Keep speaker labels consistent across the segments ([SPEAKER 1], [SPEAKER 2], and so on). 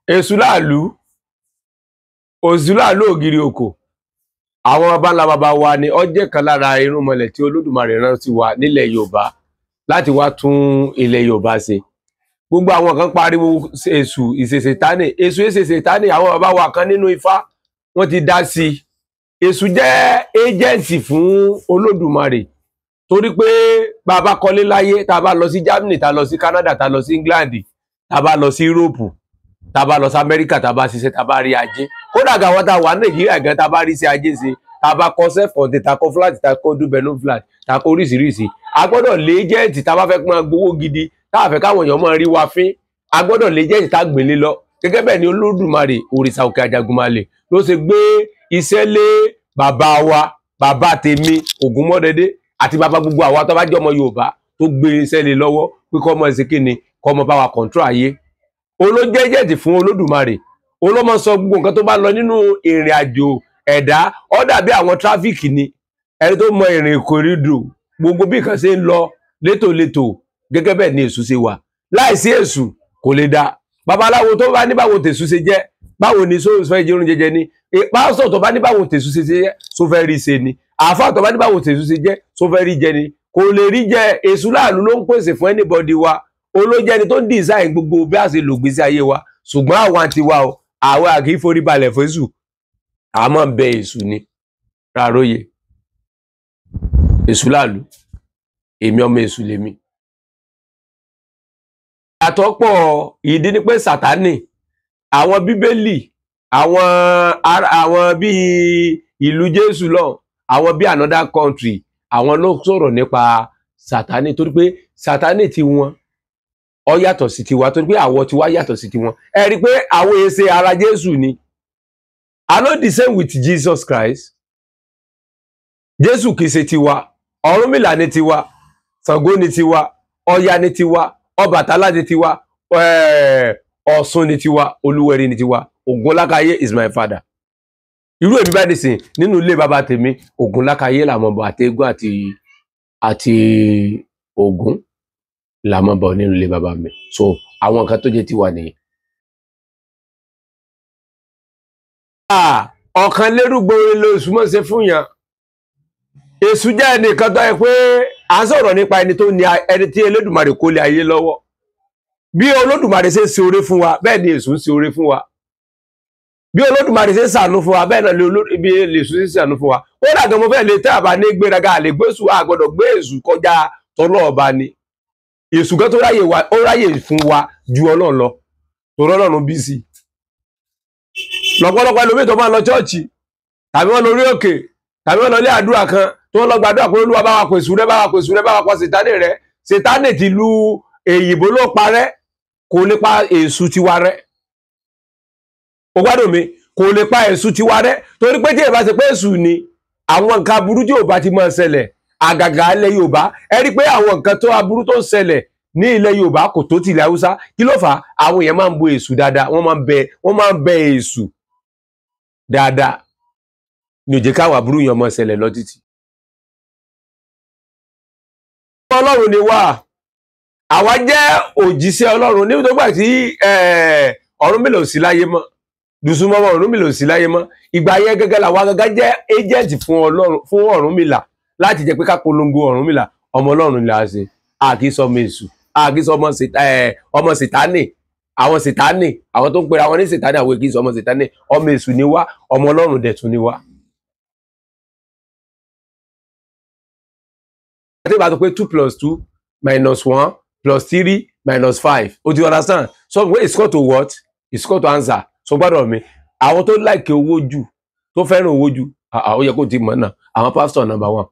[SPEAKER 1] Èṣù láàlú, òṣù láàlú ògiri òkò. Àwọn baba ńlá baba wa ni ó jẹ́ kan lára irúnmọlẹ̀ tí Olódùmarè rán sí wa nílẹ̀ Yorùbá láti wá tún ilẹ̀ Yorùbá ṣe. Gbogbo àwọn kan pariwo èṣù ìṣèṣètánì, èṣù ìṣèṣètánì. Àwọn baba wa kan nínú Ifá wọ́n ti dá sí i. Èṣù jẹ́ éjẹǹtì fún Olódùmarè, torí pé bàbá kọ́lé láyé, tá a bá lọ sí Germany, tá a lọ sí Canada, tá a lọ sí England, tá a bá lọ sí Europe, tá a bá lọ sí Amẹ́ríkà, tá a bá ṣiṣẹ́, tá a bá rí ajé. Kódà gàwọn tá a wà ní Nàìjíríà gan, tá a bá rí sí ajé ṣe, tá a bá kọ́ self-contained, tá a kọ́ flat, tá a kọ́ dúbẹ̀nú flat, tá a kọ́ oríṣiríṣi, a gbọ́dọ̀ lé éjẹǹtì. Tá a bá fẹ́ máa gbowó gidi, tá a fẹ́ káwọn èèyàn máa rí wa fín, a gbọ́dọ̀ lé éjẹǹtì tá a gbélé lọ. Gẹ́gẹ́ bẹ́ẹ̀ ni Olódùmarè òrìṣà òkè Àjàgùnmàlè ló ṣe gbé iṣẹ́ lé bàbá wa, bàbá tèmi Ògúnmọ́dẹ́dẹ́ àti bàbá gbogbo àwa tó bá jẹ́ ọmọ Yorùbá, tó gbé iṣẹ́ lé lọ́wọ́ pé kọ́ ọmọ ṣe kíni, kọ́ ọmọ bá wa kọ̀ǹtró ayé. Olójẹ́jẹ̀tì fún Olódùmarè, olómọ sọ gbogbo nǹkan tó bá lọ nínú ìrìn àjò ẹ̀dá. Ó dàbí àwọn tráfíìkì ni, ẹni tó mọ ìrìn kòrídò gbogbo bí nǹkan ṣe ń lọ létòlétò. Gẹ́gẹ́ bẹ́ẹ̀ ni èṣù ṣe wà. Láìsí èṣù kò lè da. Babaláwo tó bá ní báwo tèṣù ṣe jẹ́, báwo ni sóò fẹ́ jẹun jẹjẹ ni? Pásítọ̀ tó bá ní báwo tèṣù ṣe jẹ́, só fẹ́ rí ṣe ni? Àáfàá tó bá ní báwo tèṣù ṣe jẹ́, só fẹ́ rí jẹ ni? Kò lè rí jẹ. Èṣù láàlú ló ń pèsè fún anybody wa. Olójẹni tó ń design gbogbo bí a ṣe lò gbèsè ayé wa. Ṣùgbọ́n àwọn àti wa o, àwọn àkì í forí balẹ̀ fún èṣù, àmọ́ ń bẹ èṣù ni ráróye. Èṣù láàlú, èmi ọmọ èṣù lèmi. Àtọ́pọ̀ ìdí ni pé Sátánì, àwọn Bíbélì, àwọn bíi ìlú Jésù lọ, àwọn bíi another country, àwọn ló sọ̀rọ̀ nípa Sátánì, torí pé Sátánì ti wọn ó yàtọ̀ sí tiwa, torí pé àwọ̀ tiwa yàtọ̀ sí tiwọn. Ẹ rí i pé àwọn èsè ara Jésù ni. Are not the same with Jesus Christ. Jésù kìí ṣe tiwa, Ọ̀rúnmìlà ni tiwa, Ṣàngó ni tiwa, Ọya ni tiwa, Ọbàtálá ni tiwa, Ọ̀ṣun ni tiwa, Olúwẹ̀rí ni tiwa. Ògúnlákayé is my father. Irú èmi báyìí nìsín, nínú ilé bàbá tèmi, Ògúnlákayé làwọn bọ̀, àti eégún àti Ògún làwọn bọ̀ nínú ilé bàbá mi. So àwọn nǹkan tó jẹ́ tiwa nìyẹn. Ọ̀kan lérúgbó lóṣù mọ́ ṣe fún yàn. Èṣù jẹ́ ẹnìkan tó yẹ pé à ń sọ̀rọ̀ nípa ẹni tó ní ẹni tí Elédùmarè kó lé ayé lọ́wọ́. Bí Olódùmarè ṣe ń ṣe oore fún wa, bẹ́ẹ̀ ni Èṣù ń ṣe oore fún wa. Bí Olódùmarè ṣe ń ṣàánú fún wa, bẹ́ẹ̀ náà bí Èṣù ṣe ń ṣàánú fún wa. Kódà gan mo fẹ́ lè tẹ́ àbá ní gbéraga, àlè gbésù, àgbọ̀dọ̀ gbé Èṣù kọjá tọ́lọ́ọ̀ba ni. Èṣù gan tó ráyè wa, ó ráyè fún wa ju Ọlọ́run lọ, torí Ọlọ́run bí sí. Lọ́pọ̀lọpọ̀ ẹlòmíì tó máa lọ chọ́ọ̀chì, tàbí wọ́n lọ orí òkè, tàbí wọ́n lọ ilé àdúrà kan, tó wọ́n lọ gbàdúrà pé Olúwa bá wa pèsè rẹ, bá wa pèsè rẹ, bá wa pa Sátánì rẹ. Sátánì ti lu èyìnbó ló parẹ́, kò lè pa Èṣù tiwa rẹ́. O gbádùn mi, kò lè pa Èṣù tiwa rẹ́, torí pé tí èyí bá ṣe pé Èṣù ni, àwọn nǹkan aburú tí ò bá ti máa ṣẹlẹ̀ àgàgà ilẹ̀ Yorùbá. Ẹ rí i pé àwọn nǹkan tó aburú tó ń ṣẹlẹ̀ ní ilẹ̀ Yorùbá kò tó ti ilẹ̀ Haúsá. Kí ló fà á? Àwọn èèyàn máa ń bo Èṣù dáadáa, wọ́n máa ń bẹ Èṣù dáadáa ní ó jẹ́ káwọn aburú yẹn máa ṣẹlẹ̀ lọ títí. Ọlọ́run ni wá, àwa jẹ́ òjíṣẹ́ Ọlọ́run. Níbi tó gbà tí Ọ̀rúnmìlà ò sí láyé mọ́, Dùsùmọ́mọ́ Ọ̀rúnmìlà ò sí láyé mọ́, ìgbà yẹn gẹ́gẹ́ làwa gẹ́gẹ́ jẹ́ agent fún Ọlọ́run, fún Ọ̀rúnmìlà, láti jẹ́ pé ká polongo Ọ̀rúnmìlà. Ọmọ Ọlọ́run ni a ṣe, a kì í sọmọ Èṣù, a kì í sọmọ Sátánì. Àwọn Sátánì, àwọn tó ń pera wọn ní Sátánì, àwọn kì í sọmọ Sátánì. Ọmọ Èṣù ni wá, ọmọ Ọlọ́run dẹ̀ tún ni wá. Àti ìbá tó pé 2 + 2 - 1 + 3 - 5, o ti understand? So it's equal to what? It's equal to answer. So gbọ́dọ̀ mi, àwọn tó like owó jù, tó fẹ́ràn owó jù, ó yẹ kó ti mọ̀ náà, àwọn pastor number 1,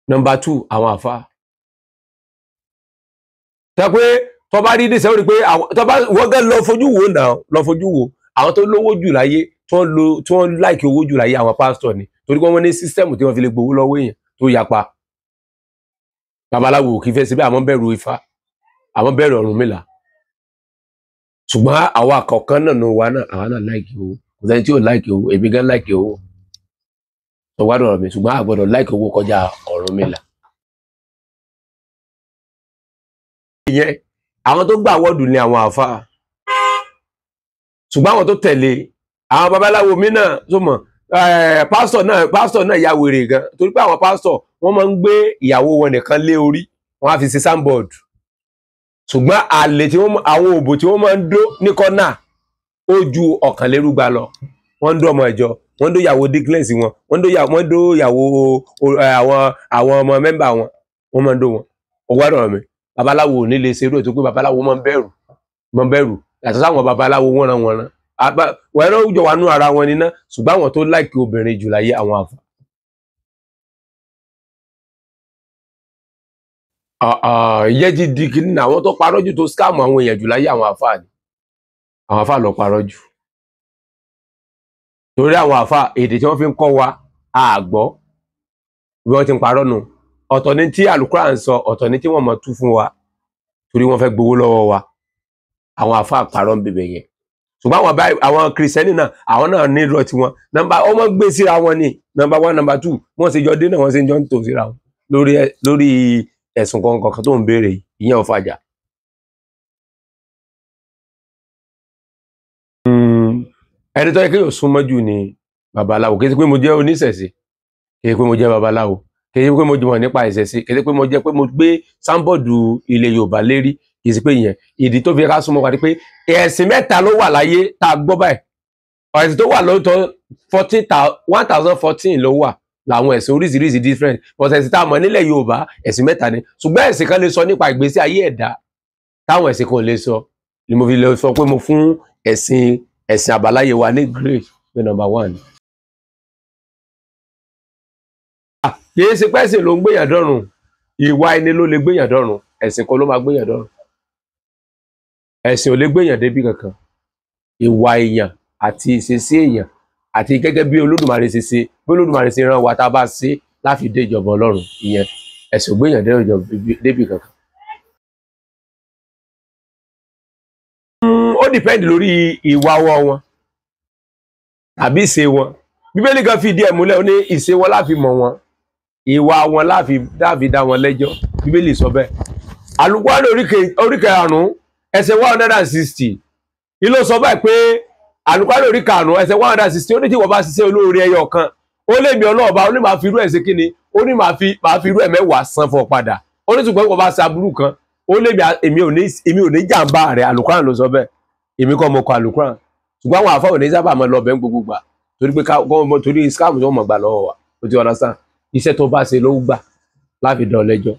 [SPEAKER 1] number 2, àwọn àfa. Tẹ́ pé tó bá rí níṣẹ́, ó rí pé tó bá wọ́n gẹ́ lọ fojú wo náà, lọ fojú wo àwọn tó lówó jù láyé, tó ń like owó jù láyé, àwọn pastor ni, torí pé wọ́n ní sísítẹ́ẹ̀mù tí wọ́n fi lè gbowó lọ́wọ́ èèyàn tó yapa. Babaláwo kì í fẹ́ síbẹ̀, àwọn bẹ̀rù Ifá, àwọn bẹ̀rù Ọ̀rúnmìlà. Ṣùgbọ́n àwa kọ̀ọ̀kan náà nù wa náà, àwa náà láìkì owó. Kò sẹ́ni tí ò láìkì owó, èmi gan láìkì owó. Sọ gbádùn ọ̀rọ̀ mi, ṣùgbọ́n a gbọ́dọ̀ láìkì owó kọjá Ọ̀rúnmìlà. Ìyẹn àwọn tó gbà wọ́ọ̀dù ni àwọn àáfàá. Ṣùgbọ́n àwọn tó tẹ̀lé àwọn babaláwo mi náà tó mọ̀, pásítọ̀ náà ya wèrè gan, torí pé àwọn pásítọ̀ wọ́n máa ń gbé ìyàwó wọn nìkan lé orí, wọ́n á fi ṣe sáńbọ̀dù. Ṣùgbọ́n àlè tí wọ́n, àwọn òbò tí wọ́n máa ń dó ní kọ́nà ó ju 201 lọ. Wọ́n ń dó ọmọ ìjọ, wọ́n ń dó ìyàwó dígílẹ̀sì wọn, wọ́n ń dó ìyàwó àwọn ọmọ mẹ́mbà wọn, wọ́n máa ń dó wọn. Ọgbà dọ̀rọ̀ mi, babaláwo ò ní lè ṣerú ẹ̀ tó pé babaláwo máa ń bẹ̀rù, yàtọ̀ sáwọn babaláwo wọ́nranwọ̀nran wẹ́rẹ́ ó jọ wà nú ara wọn níná. Ṣùgbọ́n àwọn tó láìkí obìnrin jù láyé àwọn àfà. Ìyẹn ti di kìíní náà, àwọn tó parọ́ jù tó scam àwọn èèyàn jù láyé àwọn àfà ni. Àwọn àfà lọ parọ́ jù. Torí àwọn àfà èdè tí wọ́n fi ń kọ́ wa àgbọ́ bí wọ́n ti ń parọ́ nù. Ọ̀tọ̀ ni tí Al-Qur'an ń sọ, ọ̀tọ̀ ni tí wọ́n mọ̀ tú fún wa torí wọ́n fẹ́ gbowó lọ́wọ́ wa. Àwọn àfà parọ́ ń bèbè yẹn. Ṣùgbọ́n àwọn kìrìsìtẹ́nì náà, àwọn náà ní irọ́ tiwọn. Nọ́mbà ọmọ gbé síra wọn ni nọ́mbà 1, nọ́mbà 2, wọ́n ṣe jọ dé náà, wọ́n ṣe jọ ń tò síra wọn lórí ẹ̀sùn kọ̀ọ̀kan tó ń béèrè, ìyẹn ò fàjà. Ẹni tó yẹ kí yóò súnmọ́ jù ni babaláwo. Kì í ṣe pé mo jẹ́ oníṣẹ̀ṣe, kì í ṣe pé mo jẹ́ babaláwo, kì í ṣe pé mo jùmọ̀ nípa ìṣẹ̀ṣe, kì í ṣe pé mo jẹ́ pé mo gbé sáńbọ̀dù ilẹ̀ Yorùbá lérí, kì í ṣe pé ìyẹn. Ìdí tó fi ká súnmọ́ wa ni pé ẹ̀sìn mẹ́ta ló wà láyé tá a gbọ́ báyìí. Ẹ̀sìn tó wà lóòótọ́ 1014 ló wà làwọn ẹ̀sìn oríṣiríṣi different, but ẹ̀sìn tá a mọ̀ nílẹ̀ Yorùbá ẹ̀sìn mẹ́ta ni. Ṣùgbọ́n ẹ̀sìn kan lè sọ nípa ìgbésí ayé ẹ̀dá táwọn ẹ̀sìn kan lè sọ, ni mo fi lè sọ pé mo fún ẹ̀sìn àbáláyé wa ní grace pé number 1. Kì í ṣe pẹ́sìn ló ń gbéyàn dọ́run, ìwà ẹni ló lè gbéyàn dọ́run, ẹ̀sìn kan ló máa gbéyàn dọ́run. Ẹ̀sìn ò lè gbéyàn débi kankan. Ìwà èèyàn àti ìṣesí èèyàn àti gẹ́gẹ́ bí Olódùmarè ṣe ṣe, bí Olódùmarè ṣe rán wa tá a bá ṣe láfi dé ìjọba Ọlọ́run, ìyẹn ẹ̀sìn ò gbéyàn débi kankan. Ó dìpẹ́ndì lórí ìwà ọwọ́ wọn tàbí ìṣe wọn. Bíbélì kan fi ìdí ẹ̀ múlẹ̀, ó ní ìṣe wọn láfi mọ̀ wọn, ìwà wọn láfi dá wọn lẹ́jọ́. Bíbélì sọ bẹ́ẹ̀. Àlùkùránì orí karùn-ún ẹsẹ̀ 160 ìlú sọ báyìí pé Àlùkùránì orí karùn-ún ẹsẹ̀ 160 ó ní tí wọ́n bá ṣiṣẹ́ olóore ẹyọ kan, ó lè mi ọlọ́ọ̀bá, ó ní máa fi irú ẹ̀ ṣe kíni, ó ní máa fi irú ẹ̀ 10 san fún ọ padà. Ó ní ṣùgbọ́n wọ́n bá ṣe aburú kan, ó lè mi èmi ò ní jàǹbá rẹ̀. Àlùkùránì ló sọ bẹ́ẹ̀, èmi kọ́ mo kọ Àlùkùránì. Ṣùgbọ́n àwọn àfáà ò ní sábà máa lọ bẹ́ẹ̀ gbogbo gbà torí pé torí scam tó mọ̀ gbà lọ́wọ́ wa. Ó ti understand, iṣẹ́ tó bá ṣe ló gbà láfi dán lẹ́jọ́.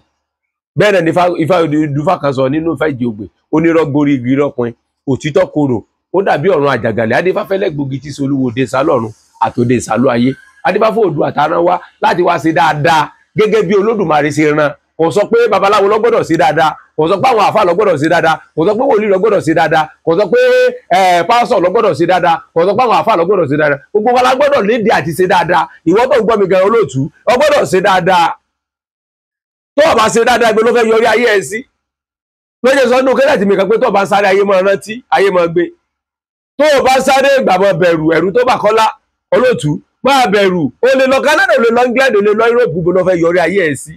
[SPEAKER 1] Bẹ́ẹ̀ náà ni Ifá Odùfá kan sọ nínú Ifá Ìjì Ògbè, onírọ́ gorí igi rọ́pin, òtítọ́ korò, ó dàbí ọ̀run àjàgàlẹ̀. Adífáfẹ́lẹ́ gbòógì tí solúwòde sálọ̀run àtòde ìsàlú ayé. Adífáfó Oòduà àtàrán wá láti wá ṣe dáadáa gẹ́gẹ́ bí Olódùmarè ṣe rán. Kò sọ pé babaláwo ló gbọ́dọ̀ ṣe dáadáa, kò sọ pé àwọn àfáà ló gbọ́dọ̀ ṣe dáadáa, kò sọ pé wòlíì ló gbọ́dọ̀ ṣe dáadáa, kò sọ pé pásítọ̀ ló gbọ́dọ̀ ṣe dáadáa, kò sọ pé àwọn àfáà ló gbọ́dọ̀ ṣe dáadáa. Gbogbo wa la gbọ́dọ̀ lédè àti ṣe dáadáa. Ìwọ tó ń gbọ́ mi gan olóòtú, o gbọ́dọ̀ ṣe dáadáa. Tó o bá ṣe dáadáa gbé ló fẹ́ yọrí ayé ẹ sí. Lóye sọ nínú kẹ́lẹ́tì mi kan pé tó o bá sáré ayé máa rántí, ayé máa gbé. Tó o bá sáré ìgbàmọ̀ bẹ̀rù, ẹ̀rù tó bà kọ́lá olóòtú máa bẹ̀rù. O lè lọ Canada, o lè lọ England, o lè lọ Europe, gbogbo ló fẹ́ yọrí ayé ẹ sí.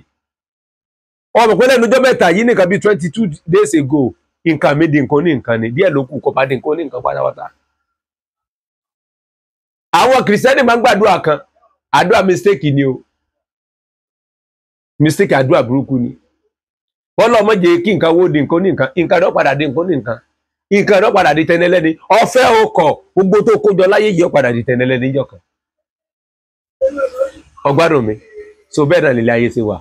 [SPEAKER 1] Ọmọ pé lẹ́nu ọjọ́ mẹ́ta yìí nìkan bíi 22 days ago, nǹkan mi di nǹkan ní nǹkan ni, díẹ̀ ló kù kó bá di nǹkan ní nǹkan pátápátá. Àwọn kìrìsìtẹ́nì máa ń gbàdúrà kan, àdúrà mistake ni o, mistake àdúrà burúkú ni. Wọ́n lọ mọ̀ jẹ́ kí nǹkan wó di nǹkan ní nǹkan, nǹkan náà padà di nǹkan ní nǹkan, nǹkan náà padà di tẹnẹlẹ́ni. Ọ̀fẹ́ ọkọ̀ gbogbo tó kójọ láyé yìí ó padà di tẹnẹlẹ́ni níjọ́ kan. Ọgbádùn mi, so bẹ́ẹ̀ náà nílé ayé ṣe wà.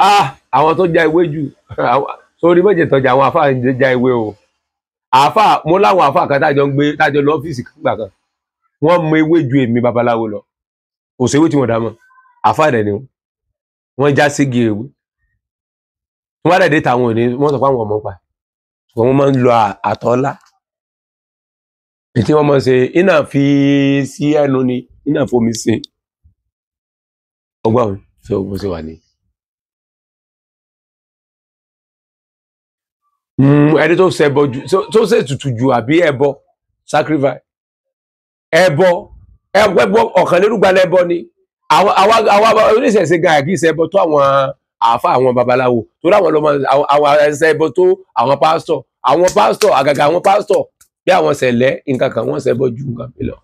[SPEAKER 1] Ah, àwọn tó já ewé jù sórí méje tọjà, àwọn àfáà ń já ewé o. Àfáà, mo láwọn àfáà kan tájọ ń gbé, tájọ lọ ọ́fíìsì gbà kan, wọ́n mọ ewé ju èmi babaláwo lọ. Kò sí ewé tí wọ́n dá mọ̀, àfáà dẹ̀ ni wọ́n já sígi ewé. Wọ́n bá dẹ̀ dé tàwọn òní, wọ́n sọ pé àwọn ọmọ pa, ṣùgbọ́n wọ́n máa ń lo àtọ́lá. Èyí tí wọ́n máa ń ṣe, iná fi sí ẹnu ni, iná fomi sí. Ọgbà mi, so bó ṣe wà ní. Ẹni tó ṣẹbọ jù, tó ṣètùtù jù àbí ẹbọ sacrifice ẹbọ ẹbọ 201 lẹbọ ni. Àwọn oníṣẹ̀ṣe gan kì í ṣẹbọ tó àwọn Àáfà àwọn babaláwo torí àwọn lọmọ àwọn ẹsẹ ẹbọ tó àwọn pásítọ̀, àwọn pásítọ̀ àgàgà àwọn pásítọ̀ bí àwọn sẹlẹ nǹkan kan wọ́n ṣẹbọ ju nǹkan mi lọ.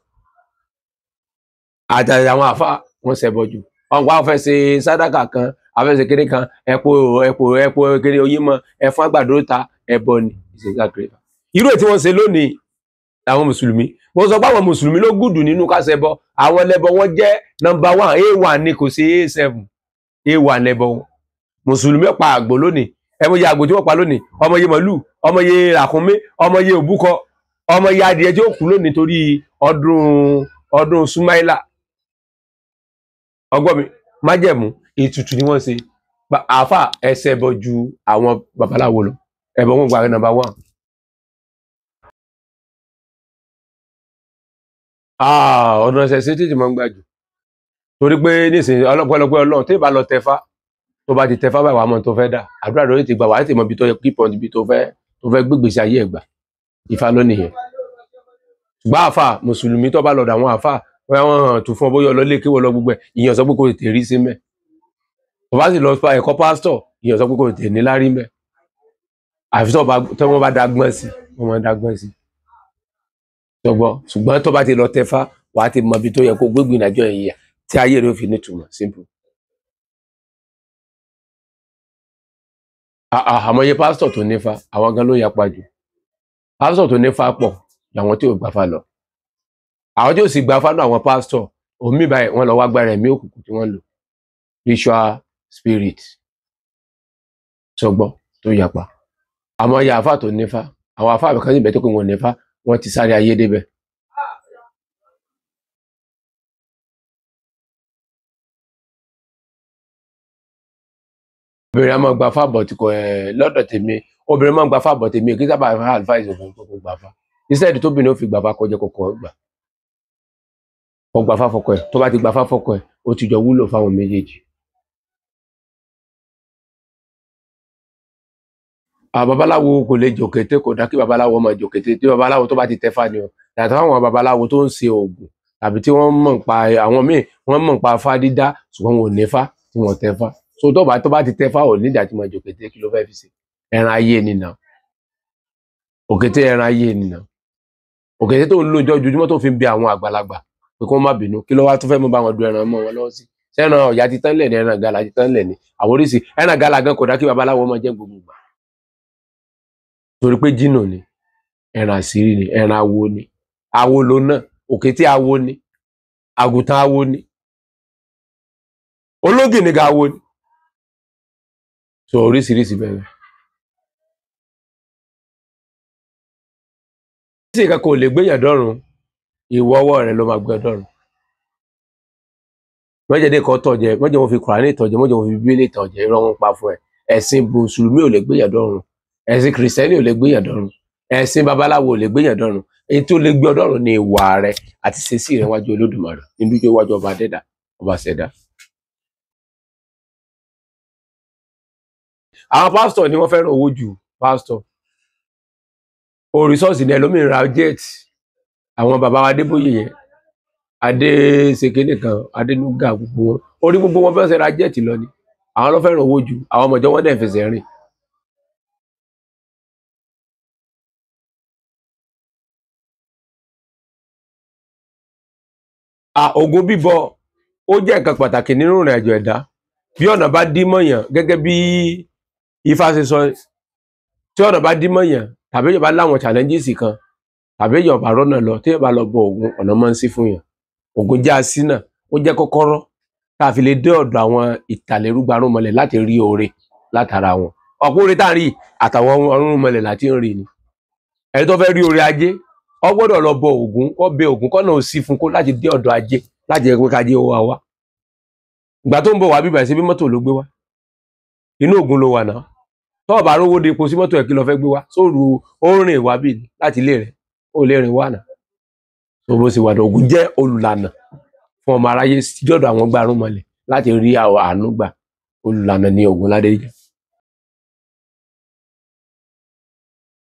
[SPEAKER 1] Àtàrí àwọn àáfà wọ́n ṣẹbọ jù. Wọn wá fẹ́ ṣe sádàkà kan, afẹ́ ṣe kéré kan, ẹ̀pọ̀ ẹ̀pọ̀ ẹ̀pọ̀ kéré oyin mọ ẹ̀fọn àgbàdo ta ẹbọ ni ìṣèṣàkéré. Irú èyí tí wọ́n ṣe lónìí àwọn mùsùlùmí, mo sọ pé àwọn mùsùlùmí ló gùdù nínú kásẹbọ. Àwọn lẹbọ wọn jẹ́ nọ́mbà 1, A1 ni, kò sí A7, A1 lẹbọ wọn. Mùsùlùmí pa àgbò lónìí, ẹmọ iye àgbò tí wọ́n pa lónìí, ọmọ iye màlúù, ọmọ iye ràkúnmí, ọmọ iye òbúkọ, ọmọ iye adìẹ tí ó kú lónìí torí ọdún Súmáìlà. Ọgbọ́n mi, májẹ̀mú ètùtù ni wọ́n ṣe. Àáfà ẹsẹ̀ bọ ju àwọn babaláwo lọ, ẹbọ wọn gba nọ́mbà 1. Ọ̀nà ẹsẹ̀ tètè máa ń gbà jù torí pé nísìnyí ọlọ́pẹ́lọpẹ́ Ọlọ́run tí ìbá lọ tẹfá, tó bá ti tẹfá báyìí wàá mọ̀ tó fẹ́ dà, àdúrà lórí ti gbà, wàá tètè mọ ibi tó yẹ kí pọ̀ ibi tó fẹ́ gbégbèsè ayé ẹ̀ gbà. Ifá ló nìyẹn. Ṣùgbọ́n àáfà mùsùlùmí tó bá lọ́dọ̀ àwọn àáfà bóyá wọ́n hàn tún fún ọ, bóyá ọlọ́lé kí wọ́n lọ gbogbo ẹ̀, ìyẹn sọ pé kò tètè rí sí mẹ́. Tó bá sì lọ ẹ̀kọ́ pásítọ̀, ìyẹn sọ pé kò tètè ní lárí mẹ́. Àfi tó wọ́n bá dagbọ́n sí, wọ́n máa dagbọ́n sí. Ṣùgbọ́n ṣùgbọ́n tó bá ti lọ tẹfá, wàá ti mọ ibi tó yẹ kó gbégbé ìrìnàjò ẹ̀yìn tí ayé rẹ̀ ó fi nítumọ̀. Simple. Àmọ́ iye pásítọ̀ tó nífá, àwọn gan ló yapa jù. Pásítọ̀ tó nífá pọ̀ làwọn tí ò gbàfá lọ. Àwọn tí ò sì gbàfá náà àwọn pásítọ̀ omi báyìí wọ́n lọ wá gbára ẹ̀mí òkùnkùn tí wọ́n lò, ritual spirit, ṣọgbọ́n tó yapa. Àmọ́ iye àáfà tó nífá, àwọn àáfà kan níbẹ̀ tó pé wọn ò nífá, wọ́n ti sáré ayé débẹ̀. Obìnrin a máa gba fábọ̀ tí kò ẹ̀ lọ́dọ̀ tèmi, obìnrin máa ń gba fábọ̀ tèmi kí sábà fà advice obìnrin tó kò gbà fá. Instead tóbìnrin ó fi gbà fá kọjá kọkọ gbà. Kó gbà fá fọkọ ẹ̀, tó bá ti gbà fá fọkọ ẹ̀, ó ti jọ wúlò fáwọn méjèèjì. Babaláwo kò lè jòkété, kò dá kí babaláwo máa jòkété. Tí babaláwo tó bá ti tẹfá ni o. Yàtọ̀ fáwọn babaláwo tó ń ṣe oògùn tàbí tí wọ́n mọ̀ nípa àwọn míì, wọ́n mọ̀ nípa fá dídá ṣùgbọ́n wọn ò ní fá tí wọ́n tẹfá. So tó bá ti tẹfá ò ní ìdí àti máa jòkété, kí ló fẹ́ fi ṣe? Ẹran ayé ni nà. Òkété ẹran ayé ni nà. Òkété tó ń lò ojoojúmọ́ tó fi ń bẹ àwọn àgbàlagbà pé kí wọ́n má bínú, kí ló wá tó fẹ́ mú bá wọn du ẹran mọ́ wọn lọ́wọ́ sí? Ṣé ẹran ọ̀yà ti tán lẹ̀ ni, ẹran gàlà ti tán lẹ̀ ni? Àwọn oríṣi ẹran gàlà gan kò dá kí babaláwo máa jẹ gbogbo ìgbà. Torí pé jìnnà ni, ẹran àṣírí ni, ẹran awo ni. Awo ló náà, òkété awo ni, àgùntàn awo ni, ológìnní ga awo ni. So oríṣiríṣi bẹ́ẹ̀. Tí nǹkan kò lè gbéyàn dọ́run, ìwọ ọwọ́ rẹ ló máa gbé ọ dọ́run. Mọ́jẹ̀dé kan tọ̀ jẹ, mọ́jẹ̀ wọn fi Kùránì tọ̀ jẹ, mọ́jẹ̀ wọn fi Bíbélì tọ̀ jẹ, irọ́ wọn pa fún ẹ. Ẹ̀sìn Mùsùlùmí ò lè gbéyàn dọ́run, ẹ̀sìn Kìrìsìtẹ́nì ò lè gbéyàn dọ́run, ẹ̀sìn babaláwo ò lè gbéyàn dọ́run. Èyí tó lè gbé ọ dọ́run ni ìwà rẹ àti ṣesí rẹ wájú Olódùmarè, nídújọ́ wájú ọba dẹ́dà, ọba ṣẹ̀dá. Àwọn pásítọ̀ ni wọ́n fẹ́ràn owó jù. Pásítọ̀ orí ṣọ́ọ̀ṣì ni ẹlòmíràn ra jet. Àwọn bàbá wa Adébóyè yẹn, Adéṣekínì kan, Adénúgà, gbogbo wọn orí gbogbo wọn fẹ́ẹ́ ra jet lọ ni. Àwọn ló fẹ́ràn owó jù. Àwọn ọmọ ìjọ wọn dẹ̀ fẹsẹ̀ rìn. Ògún bíbọ ó jẹ́ nǹkan pàtàkì nínú ìrìn àjò ẹ̀dá. Bí ọ̀nà bá dí mọ̀yàn, gẹ́gẹ́ bí Ifá ṣe sọ, tí ọ̀nà bá dí mọ̀yàn tàbí èèyàn bá láwọn challenges kan tàbí èèyàn bá rọ́nà lọ, tí èèyàn bá lọ bọ Ògún, ọ̀nà máa ń ṣí fún yàn. Ògún jẹ́ asínà, ó jẹ́ kọ́kọ́rọ́ tá a fi lè dé ọ̀dọ̀ àwọn ìtàlérúgbarúnmọlẹ̀ láti rí oore látara wọn. Ọ̀pọ̀ oore tá a rí àtàwọn ọ̀rúnmọlẹ̀ láti ń rí ni. Ẹni tó fẹ́ rí oore ajé, ó gbọ́dọ̀ lọ bọ Ògún, kó bẹ Ògún kọ́nà ò sí fún kó láti dé ọ̀dọ̀ ajé, láti jẹ́ pé kájé ó wá wá. Ìgbà tó ń bọ̀ wá bíbà sí bí mọ́tò ló gbé wá. Inú Ògún ló wà náà. Tó bá rówó de epo sí mọ́tò ẹ̀ kí ló fẹ́ gbé wá. Sóru ó rìn wá bí láti ilé rẹ̀, ó lè rìn wá náà. Tó bó ṣe wà ní Ògún jẹ́ olùlànà fún ọmọ aráyé jọ̀dọ̀ àwọn gbárùnmọlẹ̀ láti rí àánú gbà. Olùlànà ni Ògún ládé jẹ́.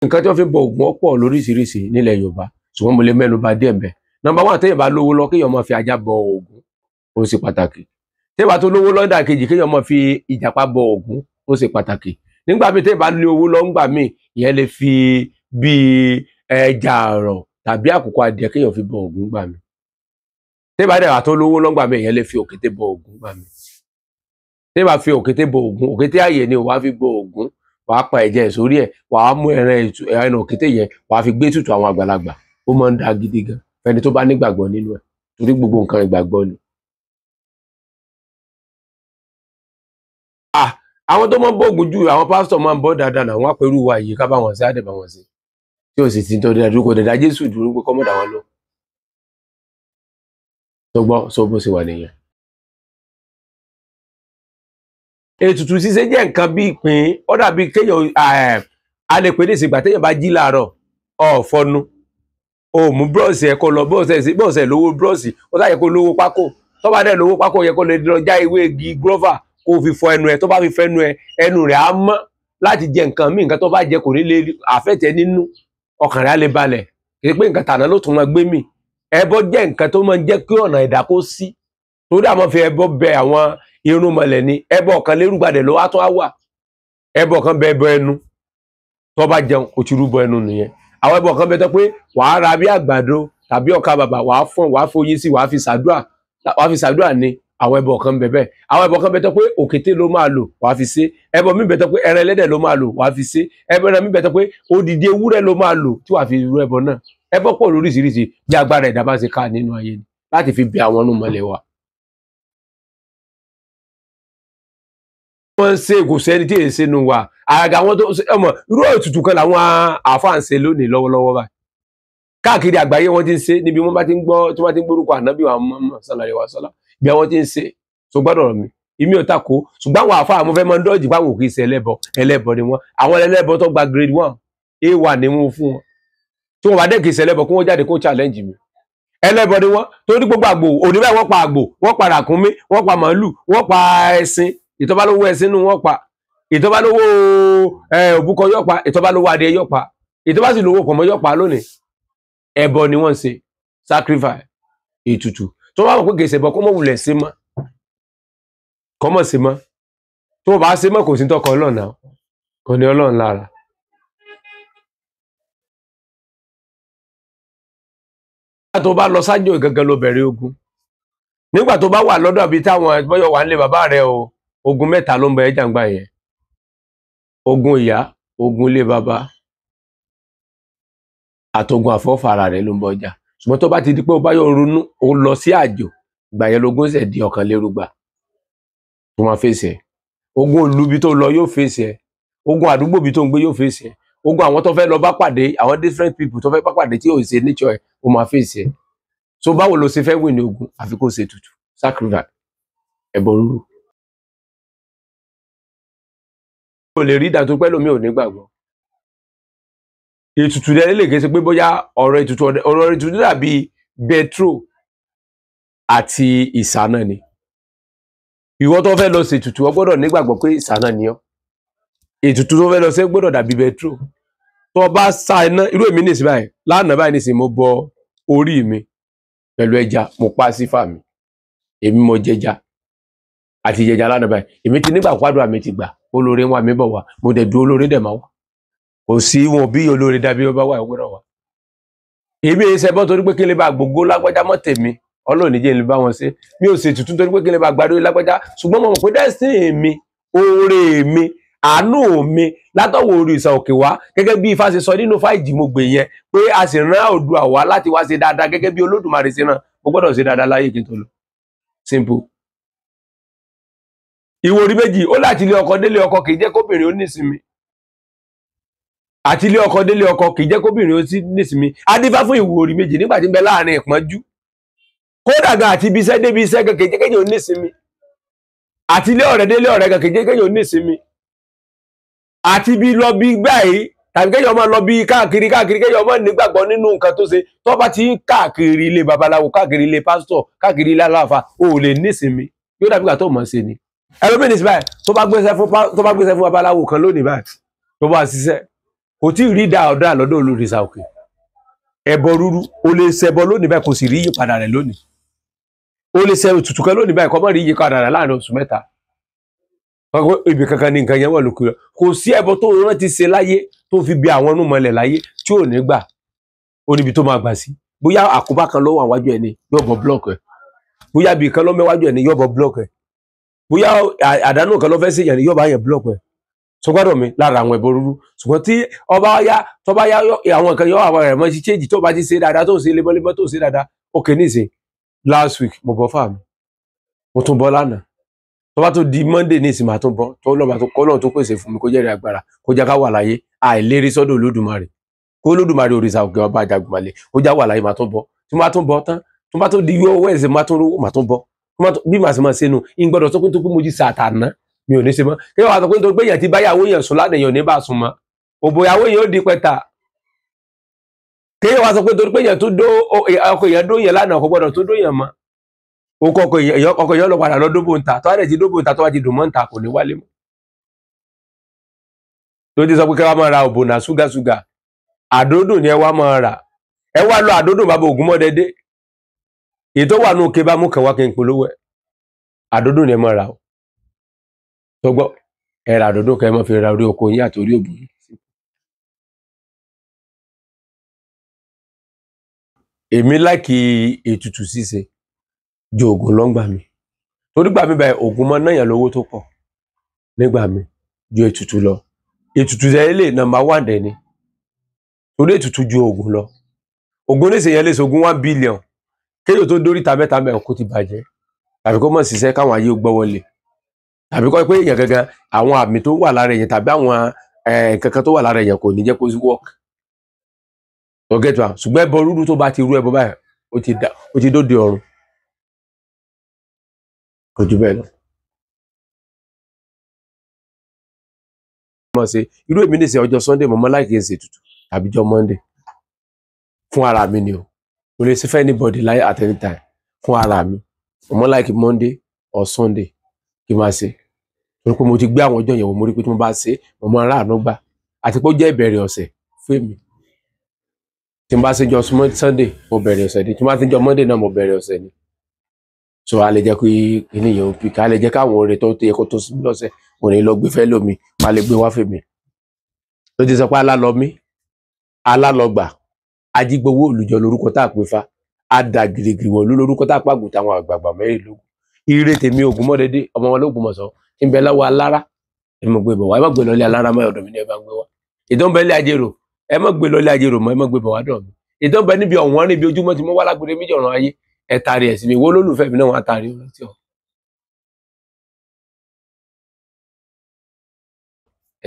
[SPEAKER 1] Nǹkan tí wọ́n fi ń bọ Ògún ọ̀pọ̀ lóríṣiríṣi nílẹ̀ Yorùbá, ṣùgbọ́n mo lè mẹ́nu bà díẹ̀ bẹ́ẹ̀. Nọ́mbà 1, téèyàn bá lówó lọ, kéèyàn máa fi ajá bọ Ògún, ó ṣe pàtàkì. Téèyàn bá tó lówó lọ́dà kejì, kéèyàn máa fi ìjàpá bọ Ògún, ó ṣe pàtàkì. Nígbà míì téèyàn bá ní owó lọ́ngbà míì, ìyẹn lè fi bíi ẹja àrọ̀ tàbí àkùkọ adìẹ kéèyàn fi bọ Ògún gbà mí. Téèyàn bá dẹ̀ wà tó lówó lọ́ngbà míì, ìyẹn lè fi òkété bọ Ògún gbà mí. Téèyàn bá fi òkété bọ Ògún, òkété ààyè ni wàá fi bọ Ògún, wàá pa ẹ̀jẹ̀ ẹ̀ sórí ẹ̀, wàá mú ẹran òkété yẹn, wàá fi gbé tutù àwọn àgbàlagbà. Ó máa ń da gidi gan fẹ́ni tó bá nígbàgbọ́ nínú ẹ̀, torí gbogbo nǹkan ìgbàgbọ́ ni. Àwọn tó máa ń bọ Ògún jù, àwọn pásítọ̀ máa ń bọ́ dáadáa náà, wọ́n á pẹ̀lú wa yìí ká bá wọn sí, á dẹ̀ bá wọn sí, tí ò sì ti tọ́ dídá dúró, kò dẹ̀dá Jésù dúró pé kọ́mọ̀dà wọn lọ. Tó gbọ́ sọ bó ṣe wà nìyẹn. Ètùtù ṣíṣe jẹ́ nǹkan bí ìpín, ó dàbí kéèyàn a lè pè ní ìsìngbà téèyàn bá jí láàárọ̀, ó fọnu, ó mú búrọ̀sì ẹ̀ kó lọ bọ́ọ̀sì ẹ̀ lówó búrọ̀sì, ó sáyẹ kó lówó pákó, tó bá dẹ̀ lówó pákó yẹ kó lè lọ já ewé igi gírọ́fà kó fi fọ ẹnu ẹ̀, tó bá fi fọ ẹnu ẹ̀, ẹnu rẹ̀ á mọ́ láti jẹ nǹkan míì, nǹkan tó bá jẹ kò ní lè àfẹ́tẹ̀ nínú, ọkàn rẹ̀ á lè balẹ̀. Kì í pé nǹkan tàná ló tún máa gbé mì. Ẹbọ jẹ́ nǹkan tó máa ń jẹ́ kí ọ̀nà ẹ̀dá kó sí, torí àwọn fi ẹbọ bẹ àwọn irúnmọlẹ̀ ni. Ẹbọ kan lérúgbàdẹ̀ ló wá tún á wà. Ẹbọ kan bẹ ẹbọ ẹnu, tó bá jẹun ó ti rúbọ ẹnu nìyẹn. Àwọn ẹbọ kan bẹ tó pé wàá ra bí àgbàdo tàbí ọkà bàbà, wàá fọ́n, wàá foyín sí, wàá fi ṣàdúà ni. Àwọn ẹbọ kan bẹ bẹ́ẹ̀. Àwọn ẹbọ kan bẹ tó pé òkété ló máa lò, wàá fi ṣe. Ẹbọ mi bẹ tó pé ẹran ẹlẹ́dẹ̀ ló máa lò, wàá fi ṣe. Ẹbọ mi bẹ tó pé odidi ewúrẹ́ ló máa lò tí wàá fi rú ẹbọ náà. Ẹbọ pọ̀ lóríṣiríṣi bí agbára ẹ̀dá bá ṣe ká nínú ayé ni láti fi bẹ àwọn irúnmọlẹ̀ wa. Wọ́n ń ṣe kò sẹ́ni tí èyí sínú wa. Àgàgà àwọn tó ọmọ irú ètùtù kan làwọn àáfàá ń ṣe lónìí lọ́wọ́lọ́wọ́ báyìí. Káàkiri àgbáyé wọ́n ti ń ṣe, níbi wọ́n bá ti ń gbọ́ tí wọ́n ti ń gbórúkọ ànábì wa Muhammad sallallahu alaihi wasallam, bí wọ́n ti ń ṣe. So gbọ́dọ̀ mi èmi ò takò, ṣùgbọ́n àwọn àáfàá mo fẹ́ máa ń dọ́jì báwọn kì í ṣe ẹlẹ́bọ, ẹlẹ́bọ ni wọ́n. Àwọn ẹlẹ́bọ tó gba grade 1 A1 ni wọ́n fún wọn. Tí wọ́n bá dẹ́ kì í ṣe ẹlẹ́bọ kí wọ́n jáde kó challenge mi. Ẹlẹ́bọ ni wọ́n, torí gbogbo àgbò òní báyìí wọ́n pa àgbò, wọ́n pa ràkúnmí, wọ́n pa màálù, wọ́n pa ẹṣin. Ìtọ́ba lówó ẹṣin nù wọ́n pa, ìtọ́ba lówó òbúkọ yó pa, ìtọ́ba lówó adìẹ yó pa, ìtọ́ba sì lówó pọ̀nmọ́ yó pa lónìí. Ẹbọ ni wọ́n ń ṣe, sacrifice, ètùtù. Tó bá wọ̀ pé kìí ṣe ẹbọ, kó mọ̀ wulẹ̀ ṣe mọ́, kó mọ̀ ṣe mọ́. Tó bá ṣe mọ́ kò sí tọkọ Ọlọ́run náà, kò ní Ọlọ́run lára. Nígbà tó bá lọ sájò gangan ló bẹ̀rẹ̀ ogun. Nígbà tó bá wà lọ́dọ̀ àbí táwọn bọ́yọ̀ wà nílé bàbá rẹ̀ o, ogun mẹ́ta ló ń bẹ jàǹgbá yẹn. Ogun ìyá, ogun ilé bàbá, àtogun àfọ́fàrà rẹ̀ ló ń bọ ọjà. Ṣùgbọ́n tó bá ti di pé o bá yọ ronú, o lọ sí àjò, ìgbà yẹn lógún ṣẹ̀ di ọ̀kan lérúgba tó máa fèsì ẹ̀. Ogun olúbi tó lọ yóò fèsì ẹ̀. Ogun àdúgbò bí tó ń gbé yóò fèsì ẹ̀. Ogun àwọn tó fẹ́ lọ bá pàdé, àwọn different people tó fẹ́ bá pàdé tí ò ṣe nature ẹ̀, ó máa fèsì ẹ̀. So báwo lo ṣe fẹ́ win ní ogun? Àfi kó ṣe ètùtù, sacrifice, ẹbọ rúrú. O lè rí ìdàtú pẹ́ lómi ò ní gbàgbọ́. Ètùtù rẹ̀ lè ké sí pé bóyá ọ̀rọ̀ ètùtù dàbí bẹtró àti ìsáná ni. Ìwọ tó fẹ́ lọ ṣe ètùtù, o gbọ́dọ̀ nígbàgbọ́ pé ìsáná ni ọ́. Ètùtù tó fẹ́ lọ ṣe gbọ́dọ̀ dàbí bẹtró. Tó bá sá iná, irú èmi nìsín báyìí, lánàá báyìí nìsín mo bọ orí mi pẹ̀lú ẹja, mo pa sífà mi, èmi mo jẹja àti jẹja lánàá báyìí. Èmi ti nígbà kwádùn àmì ti gbà, olóore ń wà mí bọ̀ wá, mo dẹ̀ dúró olóore dẹ̀ máa wá. Kò sí wọn bí olóore dàbí ọba wà ìwúrọ̀ wá. Èmi èyí ṣẹbọ torí pé kí n lè bá gbogbo lágbájá mọ́ tèmi, Ọlọ́run ní jẹ́ n lè bá wọn ṣe. Mi ò ṣe ètùtù torí pé kí n lè bá gbàdúrà lágbájá, ṣùgbọ́n mo mọ̀ pé destiny mi, oore mi, àánú mi látọwọ́ òrìṣà òkè wá, gẹ́gẹ́ bí Ifá ṣe sọ nínú fáìjì mo gbè yẹn pé a sì rán Oòduà wá láti wá ṣe dáadáa gẹ́gẹ́ bí Olódùmarè ṣe rán. Mo gbọ́dọ̀ ṣe dáadáa láyé kí n tó lọ. Simple. Ìwò orí méjì, ó láti ilé ọkọ délé ọkọ kì í jẹ́ kóbìnrin ó nísinmi. Àti ilé ọkọ délé ọkọ kì í jẹ́ kóbìnrin ó nísinmi. Adífá fún ìwò orí méjì nígbà tí ń bẹ láàrin ìpọ́njú. Kódà gan àti ibi iṣẹ́ débi iṣẹ́ gan kì í jẹ́ kéèyàn ó nísinmi. Àti ilé ọ̀rẹ́ délé ọ̀rẹ́ gan kì í jẹ́ kéèyàn ó nísinmi. Àti bí lọ bí báyìí tàbí kéèyàn máa lọ bí káàkiri káàkiri, kéèyàn máa nígbàgbọ́ nínú nǹkan tó ṣe. Tó bá ti ń káàkiri ilé babaláwo, káàkiri ilé pásítọ̀, káàkiri ilé aláàfáà, o ò lè nísinmi. Yóò dàbí ìgbà tó mọ̀ ṣe ni. Ẹlòmíì ní báyìí tó bá gbéṣẹ́ fún babaláwo kan lónìí báyìí tó bá ṣiṣẹ́, kò tí ì rí dá ọ̀dà lọ́dọ̀ olórìṣà òkè. Ẹbọ rúrú, o lè ṣẹbọ lónìí báyìí kò sì rí ìyípadà rẹ̀ lónìí. Ó lè ṣe ètùtù kan lónìí báyìí kọ́ mọ́ rí iye kan àdàrà láàrin oṣù mẹ́ta. Ibì kankan ní nǹkan yẹn wọ̀ lókè. Kò sí ẹbọ tó rántí ṣe láyé tó fi bí àwọn irúnmọlẹ̀ láyé tí ò ní gbà. Ó níbi tó máa gbà sí. Bóyá àkóbá kan ló wà wájú ẹ̀ ni yóò bọ́ blọọkì ẹ̀. Bóyá ibì kan ló mẹ́wájú ẹ̀ ni yóò bọ́ blọọkì ẹ̀. Bóyá àdánù kan ló fẹ́ ṣèyàn ni yóò bá yẹn blọọkì ẹ̀. Sọgbọ́dọ̀ mi lára àwọn ẹbọ rúrú. Ṣùgbọ́n tí ọba yá tó bá yá àwọn nǹkan yọ àwọn ẹ̀rọ ti change tó bá ti ṣe dáadáa tó ń ṣe lemọ́lemọ́ tó ń ṣe dáadáa. Ok nísìn last week mo bọ́ fáàmì, mo tún bọ́ lánàá. Tó bá tó di Monday nísìn màá tún bọ́. Tó lọ́ba tó kọ́ lọ́run tó pèsè fún mi kó jẹ́rìí agbára kó jẹ́ ká wà láyé àìlérí sọ́dọ̀ Olódùmarè. Kó Olódùmarè òrìṣà òkè ọba Àjàgùnmàlè kó já wà láyé màá tún bọ́. Tí mo bá tún bọ́ tán tó bá tó di yọ Wednesday màá tún rówó màá tún bọ́. Bí màá sì máa ṣe nu ìgbọ́dọ̀ tó pé tó pé mo jí sàtàná mi ò ní ṣe mọ́. Kí wàá sọ pé nítorí pé èèyàn ti báyàwó èèyàn sùn lánàá èèyàn ò ní bá sùn mọ́. Òbò ìyàwó èèyàn ó di pẹ́ta. Kí wàá sọ pé nítorí pé èèyàn tó dó ọkọ èèyàn dó yẹn lánàá kò gbọ́dọ̀ tó dó yẹn mọ́. Okọ ọkọ èèyàn lọ padà lọ dóbò ń ta. Tó bá dẹ̀ ti dóbò ń ta tó bá ti dùn mọ́ ń ta kò ní wálé mọ́. Tó ti sọ pé kí wàá máa ra òbò náà ṣúgàṣúgà. Àdódò ni ẹ wá máa rà. Ẹ wá lọ àdódò bàbá Ògúnmọ́dẹ́dé. Èyí tó wà nù òkè bá mú kàn wá kí n polówó ẹ̀. Àdódò ni ẹ máa rà o. Tó gbọ́ ẹ ra àdódò kẹ́ ẹ má fi ra orí oko yín àti orí òbò yín. Èmi láìkí ètùtù ṣíṣe ju ògùn lọ ńgbà mi. Torí gbà mí báyìí ògùn máa ń náyàn lówó tó pọ̀ nígbà mi ju ètùtù lọ. Ètùtù yẹn lè nọ́mbà one dẹ̀ ni. Torí ètùtù ju ògùn lọ. Ògùn ní ìsèyàn lè ṣògùn 1 billion. Kéèyàn tó dóríta mẹ́ta mẹ́rin kó ti bàjẹ́. Tàbí kó mọ̀ ṣiṣẹ́ káwọn ayé gbọ́wọ́ lé. Tàbí kọ́ pé èèyàn gangan àwọn àmì tó wà lára èèyàn tàbí àwọn nǹkan kan tó wà lára èèyàn kò ní jẹ́ kó work. Forget wa. Ṣùgbọ́n ẹbọ rúrú tó bá ti rú ẹbọ báyìí ó ti dóde ọ̀run. Kò jù bẹ́ẹ̀ lọ. Mo ṣe irú èmi nìṣẹ́ ọjọ́ Sunday mo mọ́ láì kí n ṣe ètùtù tàbí ọjọ́ Monday. Fún ara mi ni o. Mo lè ṣe fún anybody láyé at any time. Fún ara mi. Mo mọ́ láì kí Monday or Sunday kí n máa ṣe. Torí pé mo ti gbé àwọn ọjọ́ yẹn wò mo rí pé tí mo bá ṣe mo máa ráàánú gbà. Àti pé ó jẹ́ ìbẹ̀rẹ̀ ọ̀sẹ̀ fún èmi. Tí n bá ṣe jọ Sunday mo bẹ̀rẹ̀ ọ̀sẹ̀ ni. Tí n bá ṣe jọ Monday náà mo bẹ̀rẹ̀ ọ̀sẹ̀ ni. So a lè jẹ́ kí kíní yẹn ó pick. A lè jẹ́ káwọn oore tó yẹ kó tó sí lọ́sẹ̀ kò ní lọ gbé fẹ́ lómi wọ́n á lè gbé wá fèmí. Tó ti sọ pé alálọ́mí, alálọ́gbà, ajígbowó olùjọ lórúkọ tá a pè fa, adàgìrìgìrì wọ̀lú lórúkọ tá a pàgùn táwọn àgbààgbà mẹ́rìnlógún. Ire tèmi Ògúnmọ́dẹ́dé ọmọ wọn l'Ógbómọ̀ṣọ́ tí ń bẹ lọ́wọ́ alára ẹ mọ̀ gbé bọ̀ wá ẹ má gbé lọlé alára mọ́ ọ̀dọ̀ mi ní ẹ bá ń gbé wá. Ètò ń bẹ lé ajérò ẹ má gbé lọlé ajérò mọ́ ẹ má gbé bọ̀ wá dọ̀ mi. Ètò ń bẹ níbi ọ̀wọ́n níbi ojúmọ́ tí mo wá lágbèrè méjì ọ̀ràn ayé ẹ taari ẹ̀ sí mi wo lólùfẹ́ mi náà wọ́n á taari ọ̀rọ̀ tí ọ.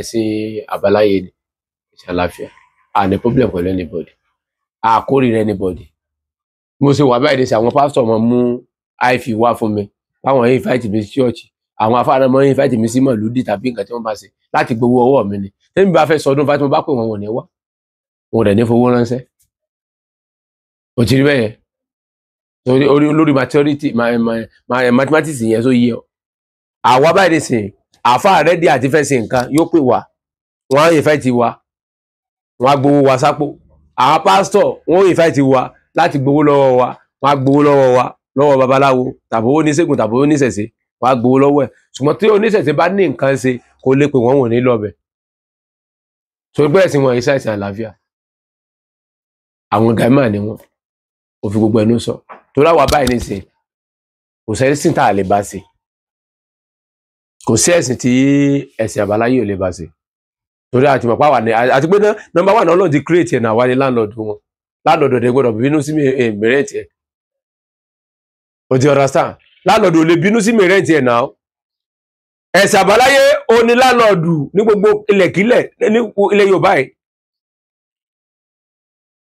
[SPEAKER 1] Ẹ̀sìn àbáláyé ni ẹ̀sìn àlàáfíà. A ní problem pẹ̀lú anybody. A kórìíra anybody. Mo ṣe wà báyìí ní sẹ́ àwọn pásítọ̀ máa mú iv wá fún mi. Báwọn yìí invite mi sí ṣọ́ọ̀ṣì. Àwọn afárá máa ń invite mi sí mọ̀lúdì tàbí nǹkan tí wọ́n bá ṣe láti gbowó ọwọ́ mi ni. Tẹ́mi bá fẹ́ sọdún fá tí mo bá pè wọ́n wọ́n ní wá. Wọn ò dẹ̀ ní fowó ránṣẹ́. Kò ti rí bẹ́ẹ̀ yẹn. Torí orí lórí maturity mathematics yẹn tó yé ọ. Àwa báyìí nísìnyí àáfàá rẹ́dí àti fẹ́ ṣe nǹkan yóò pè wá. Wọ́n á invite wa. Wọ́n á gbowó wa sápò. Àwọn pásítọ̀ wọ́n ó invite wa láti gbowó lọ́wọ́ wa. Wọ́n á gbowó lọ́wọ́ wa lọ́wọ́ babaláwo tàbí oníṣègùn tàbí oníṣẹ̀ṣe. Wọ́n á gbowó lọ́wọ́ ẹ̀. Ṣùgbọ́n tí oníṣẹ̀ṣe bá ní nǹkan ṣe kò lè pè wọ́n wọ́n ní lọ́bẹ̀. Torí pé ẹ̀sìn wọn ìṣe àìsàn àlàáfíà. Àwọn gàímà ni wọ́n. Ó fi gbogbo ẹnu sọ. Torí àwa báyìí nísìnyí kò sẹ́sìn tá a lè bá ṣe. Kò sí ẹ̀sìn tí ẹ̀sìn àbáláyé ò lè bá ṣe. Torí àti mọ̀ páwà ní àti pé náà nọ́mbà wà náà Ọlọ́run ti create ẹ̀ náà wá ní landlord wọn. Landlord ọ̀dẹ̀ gbọ́dọ̀ bínú sí mi rent ẹ̀. O ti understand? Landlord ò lè bínú sí mi rent ẹ̀ náà. Ẹ̀sìn àbáláyé ó ní landlord ní gbogbo ilẹ̀kílẹ̀ ní ilẹ̀ Yorùbá yìí.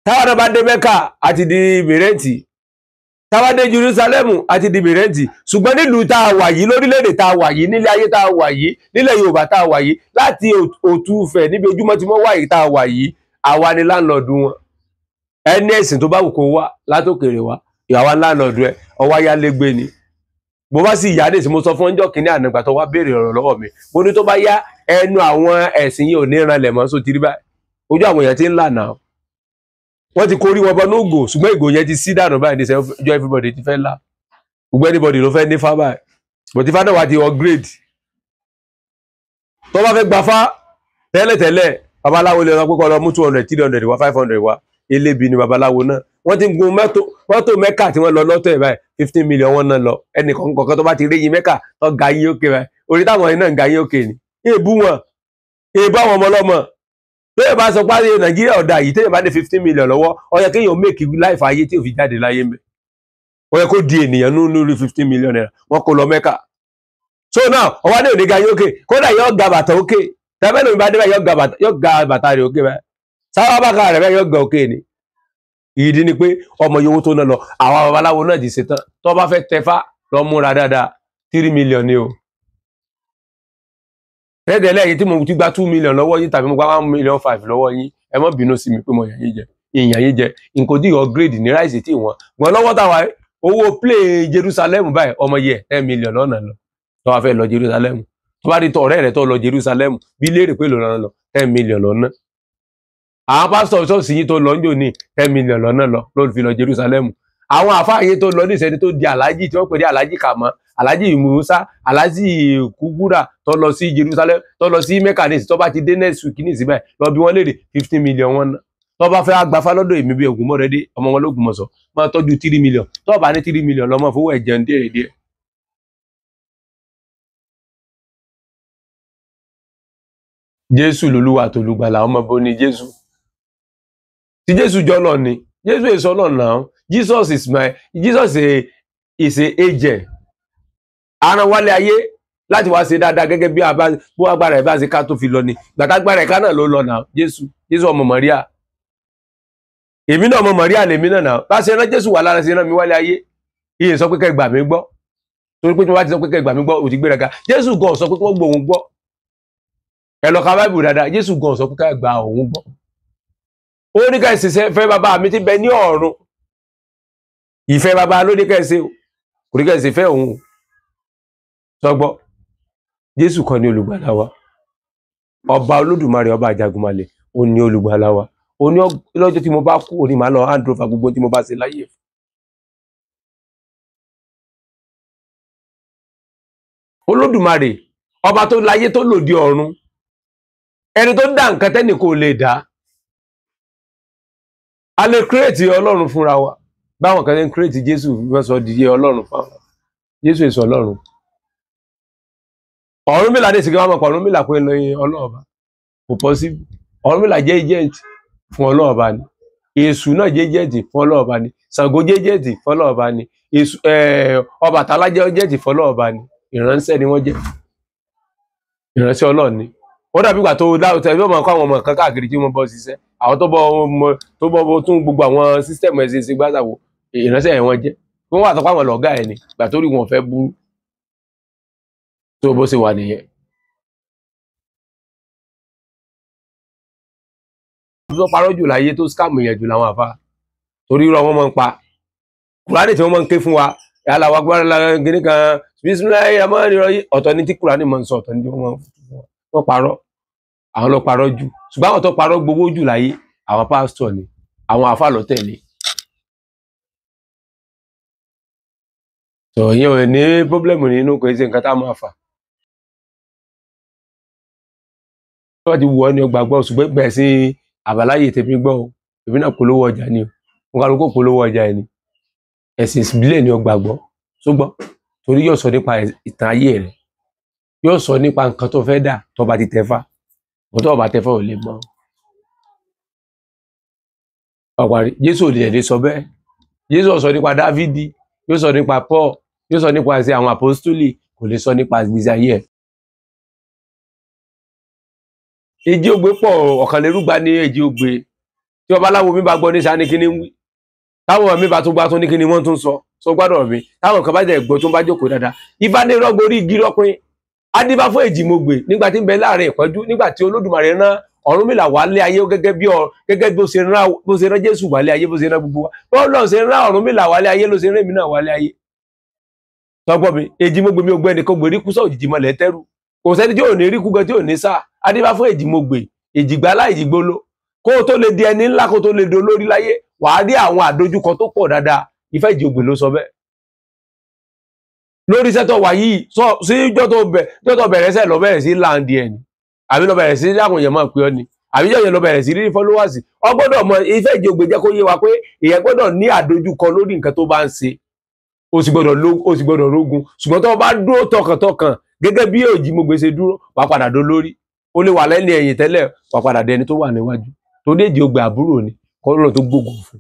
[SPEAKER 1] Táwọn náà bá dé Mẹ́kà àti di mi rent. Táwa dé Jerúsálẹ́mù àti di mìrẹ́ǹtì. Ṣùgbọ́n nílùú tá a wà yìí lórílẹ̀‐èdè tá a wà yìí nílé ayé tá a wà yìí nílẹ̀ Yorùbá tá a wà yìí láti Òtúfẹ̀ níbi ojúmọ́ tí wọ́n wà yìí tá a wà yìí àwa ni láńlọ́ọ̀dù wọn. Ẹni ẹ̀sìn tó bá wù kó wá látòkèrè wá ìyàwó láńlọ́ọ̀dù ẹ ọwọ́ ayálégbé ni. Mo bá sì yá ní ìsìn mo sọ fún ọjọ́ kìíní àná ìgbà tó wá béèrè ọ̀rọ̀ lọ́wọ́ mi. Mo ní tó bá yá ẹnu àwọn ẹ̀sìn yìí ò ní ranlẹ̀ mọ́ sóti rí báyìí. Ojú àwọn èèyàn ti ń lànà. Wọ́n ti kórí wọn bọnú ògò ṣùgbọ́n ìgò yẹn ti sí dànù báyìí ní sẹ́jọ́ everybody ti fẹ́ là. Gbogbo anybody ló fẹ́ ní fá báyìí, but ifá náà wá ti upgrade. Tó bá fẹ́ gba fá tẹ́lẹ̀tẹ́lẹ̀, babaláwo lè sọ pé kó lọ mú 200, 300 wá, 500 wá. Elébi ni babaláwo náà. Wọ́n ti ń gun mọ́tò Mẹ́kà tí wọ́n lọ lọ́tọ̀ ẹ̀ báyìí, 15 million wọ́n náà lọ. Ẹnì kọ̀ọ̀kan tó bá ti rí yín Mẹ́kà tó ga yín òkè báyìí, orí táwọn yìí náà ń ga yín òkè ni. Èébú wọn, èébú àwọn ọmọ ọlọ́mọ. Téèyàn bá sọ pé Nàìjíríà ọ̀dà yìí, téèyàn bá ní 15 million lọ́wọ́, ó yẹ kéèyàn make life ayé tí ò fi jáde láyé mbẹ́. Ó yẹ kó di ènìyàn lórí 15 million naira, wọ́n kó lọ Mẹ́kà. So now, ọwọ́ ní òní ga yín òkè, kódà yóò ga bàtà òkè. Tẹ́fẹ́ lómi bá dé báyìí, yóò ga bàtà rẹ̀ òkè báyìí. Sáwọ́ bá ka rẹ̀ báyìí, yóò ga òkè ni. Ìdí ni pé ọmọ yòówó tó ná lọ, àwọn babaláwo náà ti ṣetán. Tó bá fẹ́ tẹfá lọ múra dáadáa, 3 million ni o. Tẹ́tẹ̀lẹ́ yìí tí mo ti gba 2 million lọ́wọ́ yín tàbí mo gba 1.5 million lọ́wọ́ yín, ẹ má bínú sí mi pé mo yàn yín jẹ. Ìyàn yín jẹ, nǹkan tí upgrade ní ráìsì tí wọ́n. Gbọ́n lọ́wọ́ táwa owó play Jerusalem báyìí, ọmọ yẹ 10 million lọ́nà lọ. Tó bá fẹ́ lọ Jerusalem, tó bá rí tọ ọ̀rẹ́ rẹ̀ tó lọ Jerusalem, bí léèrè pé lọ́nà lọ, 10 million lọ́nà. Àwọn pásítọ̀ ṣọ́ọ̀ṣì yín tó lọ ń jò ní 10 million lọ́nà lọ ló fi lọ Jerusalem. Àwọn àfáà yín tó lọ ní ìṣẹ́ni tó di aláàjì tí wọ́n pè ní aláàjì Kàmọ́, aláàjì Musa, aláàjì Kúgúrà tó lọ sí Jerusalem, tó lọ sí Mecca ní ìsìn, tó bá ti dé next week ní ìsìn báyìí, lọ bí wọ́n léèrè 15 million wọn ná. Tó bá fẹ́ agbafá lọ́dọ̀ èmi bí Ògúnmọ́rẹ́dé, ọmọ wọn l'Ógbómọ̀ṣọ́, máa tọ́jú 3 million. Tó bá ní 3 million lọ́mọ fowó ẹ̀ jẹun díẹ̀ díẹ̀. Jésù lolúwa tolùgbàlà, ọmọ bo ni Jésù. Tí Jésù jọ lọ ni, Jésù èso lọ náà. Jesus is my Jesus is a agent. Aran wálé ayé láti wá ṣe dáadáa gẹ́gẹ́ bí bó agbára ẹ̀ bá ṣe ká tó fi lọ ni. Gbàtàgbára ẹ̀ ká náà ló lọ náà. Jésù, Jésù ọmọ Màríà. Èmi náà ọmọ Màríà lèmi náà náà. Bá ṣe rán Jésù wà lára ṣe rán mi wálé ayé. Iye sọ pé kẹ́ gbà mí gbọ́. Torí pé tí wọ́n bá ti sọ pé kẹ́ gbà mí gbọ́, ò ti gbéraga. Jésù gan sọ pé kí wọ́n gbóhùn gbọ́. Ẹ lọ ka Báíbù dáadáa. Jésù gan sọ pé ká gba òun gbọ́. Ó ní ká ṣiṣẹ́ fẹ́ bàbá mi tí bẹ ní ọ̀run. Ìfẹ́ bàbá ló ní ká ṣe o. Kò ní ká ṣe fẹ́ òun o. Sọgbọ́, Jésù kan ní olùgbàlà wa. Ọba Olódùmarè, ọba Àjàgùnmàlè, ó ní olùgbàlà wa. Ó ní lọ́jọ́ tí mo bá kú, ó ní màá lọ hand over gbogbo tí mo bá ṣe láyé. Olódùmarè, ọba tó láyé tó lòdì ọ̀run. Ẹni tó dá nǹkan tẹ́nì kò lè dá. A lè kírètì Ọlọ́run fúnra wa. Báwọn kan ṣe ń kírètì Jésù wọ́n sọ di Ọlọ́run fáwọn. Jésù èso Ọlọ́run. Ọ̀rúnmìlà ní ìsìnkú wọn mọ̀ pé Ọ̀rúnmìlà pé lóyún Ọlọ́ọ̀ba. Kò possible. Ọ̀rúnmìlà jẹ́ agent fún Ọlọ́ọ̀ba ni. Èṣù náà jẹ́ agent fún Ọlọ́ọ̀ba ni. Ṣàngó jẹ́ agent fún Ọlọ́ọ̀ba ni. Èṣù Ọbàtálá jẹ́ agent fún Ọlọ́ọ̀ba ni. Ìránṣẹ́ ni wọ́n jẹ́. Ìránṣẹ́ Ọlọ́run ni. Ó dàbí ìgbà tó láwùjọ ẹbí ọmọ kọ́ àwọn ọmọ kan káàkiri tí wọ́n bọ́ ṣiṣẹ́. Àwọn tó bọ́ tún gbogbo àwọn sísítẹ̀mù ẹ̀sìn ṣe gbàsàwò ìránṣẹ́ ẹ̀ wọ́n jẹ́. Wọ́n wà tọ́pọ̀ àwọn lọ́gá ẹ̀ ni ìgbà tó rí wọn fẹ́ burú. Tó bó ṣe wà nìyẹn. Tó parọ́ jù láyé tó scam yẹn jù làwọn àfa. Torí irọ́ wọn máa ń pa. Kùránì tí wọ́n máa ń ké fún wa. Yàrá wa gbọ́dọ̀ lára gíní kan. Bismillahi rahmani rahim. Ọ̀tọ̀ ni tí Kùránì máa ń sọ, ọ̀tọ̀ ni tí wọ́n máa ń fún wa. Wọ́n parọ́, àwọn ló parọ́ jù. Ṣùgbọ́n àwọn tó parọ́ gbowó jù láyé, àwọn pásítọ̀ ni, àwọn àfáà ló tẹ̀lé. Sọ yẹn ò ní pọ́blẹ́mù nínú, kò ṣe nǹkan tá a máa fà. Wọ́n ti wù ọ́ ní ọgbà gbọ́, ṣùgbọ́n bẹ̀rẹ̀ sí àbáláyé tèmi gbọ́ o. Èmi náà polówó ọjà ni o. Mo kálukú polówó ọjà ẹni. Ẹ̀sìn ìbílẹ̀ ni ọgbà gbọ́. Ṣùgbọ́n torí yóò sọ nípa ìtàn ayé rẹ̀. Yóò sọ nípa nǹkan tó fẹ́ dà tó bá ti tẹ̀fá. Mo tó bá tẹ̀fá ò lè mọ̀. Ọ̀parí, Jésù ò lè sọ bẹ́ẹ̀. Jésù sọ nípa Dáfídì, yóò sọ nípa Paul, yóò sọ nípa ẹsẹ̀ àwọn àpọ́stólì, kò lè sọ nípa ìgbésí ayé ẹ̀. Èjì ògbé pọ̀, ọ̀kànlérúgba ní èjì ògbé. Tí babaláwo mi bá gbọ́ ní sani kíní wí. Táwọn mi bá tún gbá tún ní kíní wọ́n tún sọ. Sọ gbádùn mi. Táwọn kan bá jẹ́ gbọ́ tó bá jókòó dáadáa. Ifá ní rọ́gbórí igi rọ́pin. Adífá fún Èjìmogbè nígbà tí ń bẹ láàrin ìpọ́njú, nígbà tí Olódùmarè rán Ọ̀rúnmìlà wálé ayé gẹ́gẹ́ bí bó ṣe rán Jésù wálé ayé, bó ṣe rán gbogbo wa. Bọ́ọ̀lù ṣe rán Ọ̀rúnmìlà wálé ayé ló ṣe rán èmi náà wálé ayé. Tọ́gbọ́n mi, Èjìmogbè mi ò gbẹ́ nìkan gbèrí kú sọ òjijì mọ́lẹ̀ tẹ́rù. Kò sẹ́ni tí ò ní rí kú gan tí ò ní sá. Adífá fún Èjìmogbè, èjìgbálá èjìgbolo. Kó o tó lè di ẹni ńlá, kó o tó lè di olórí láyé, wàá rí àwọn àdójúkọ tó pọ̀ dáadáa. Ifá Èjìogbè ló sọ bẹ́ẹ̀. Lórí iṣẹ́ tó wà yìí, sọ sí jọ́ tó bẹ̀rẹ̀ sẹ́ lọ bẹ̀rẹ̀ sí láǹdì ẹ̀ ni, àbí lọ bẹ̀rẹ̀ sí láwọn èèyàn máa pè ọ́ ni, àbí jọ́ yẹn lọ bẹ̀rẹ̀ sí rí followers. Ọ gbọ́dọ̀ mọ Ifá Èjì Ogbè jẹ́ kó yé wa pé èèyàn gbọ́dọ̀ ní àdójúkọ lórí nǹkan tó bá ń ṣe, ó sì gbọ́dọ̀ rógun. Ṣùgbọ́n tó bá dúró tọkàntọkàn gẹ́gẹ́ bí Èjì Mogbè ṣe dúró, wàá padà dó lórí. Ó lè wà lẹ́ni ẹ̀yìn tẹ́lẹ̀, wàá padà dẹni tó wà níwájú. Torí Èjì Ogbè àbúrò ni, kọ́lọ́ tó gbógun fún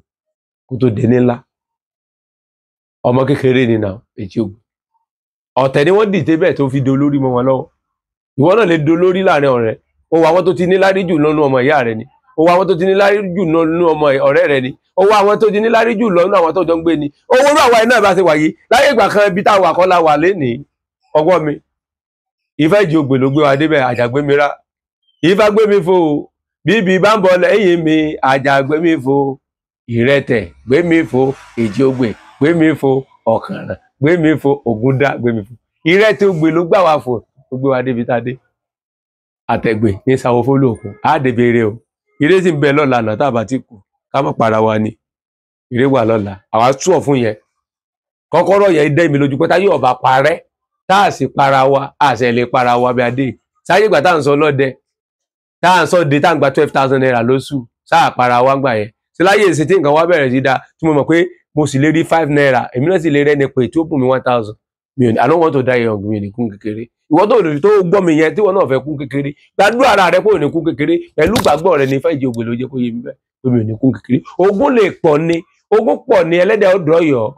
[SPEAKER 1] kó tó dẹni ńlá. Ọmọ kékeré ni nà Èjì Ogbè. Ọ̀tẹ̀ ni wọ́n dìde bẹ́ẹ̀ tó fi dolórí mọ́ wọn lọ́wọ́. Ìwọ náà lè dolórí láàrin ọ̀rẹ́. Ó wà àwọn tó ti ní lárí jù lọ́nu ọmọ ìyá rẹ ni, ó wà àwọn tó ti ní lárí jù lọ́nu ọmọ ọ̀rẹ́ rẹ ni, ó wà àwọn tó ti ní lárí jù lọ́nu àwọn tó jọ ń gbé ni. Owó rú àwa iná ìbá ṣe wà yìí láyé ìgbà kan, ibi táwọn àkọ́lá wà lénìí. Ọgbọ́n mi, Ifá Èjì Ogbè ló gbé wa débẹ̀. Àjàgbé mi rá, Ifá gbé mi fò, bíbí bá ń bọ̀ lẹ́yìn mi, àjàgbé mi fò, ìrẹtẹ̀ gbé mi fò, Èjì Ogbè gbé mi fò, ọ̀kànràn gbé mi fò, Ògúndá gbé mi fò. Ìrẹtẹ̀ Ogbè ló gbà wá fò, ó gbé wa débi tá a dé. Àtẹ̀gbè ní sáwọ́ fólóòkun, á dèbè eré o. Eré sì ń bẹ lọ́la náà tá a bá ti kú, ká má para wa ni. Eré wà lọ́la, àwa tú ọ̀ fún yẹn. Kọ́kọ́rọ́ yẹn dẹ́ mi lójú pé tá yóò bá parẹ́, tá a sì para wa, a sì lè para wa bí adé. Sáyé ìgbà tá à ń sọ lọ́dẹ, tá à ń sọ de, tá à ń gba 12,000 naira lóṣù, sáà para wa gbà yẹn. Sí láyé ìsìn tí nǹkan wá bẹ̀rẹ̀ sí dáa, tí mo mọ̀ pé mo sì lè rí 5 naira, èmi náà sì lè rẹ́ni pé tí ó bùn mi 1,000. Mi ò ní, I don't want to die young, mi ò ní kún kékeré. Ìwọ tó gbọ́ mi yẹn tí wọn náà fẹ́ kún kékeré, gbàdúrà ara rẹ pé ò ní kún kékeré pẹ̀lú gbàgbọ́ rẹ ní Ifá Èjì Ogbè ló jẹ́ kó yé mi bẹ́ẹ̀ pé mi ò ní kún kékeré. Ogún lè pọ̀ ni, ogún pọ̀ ni, ẹlẹ́dẹ̀ ọ̀dọ́ ọ̀yọ́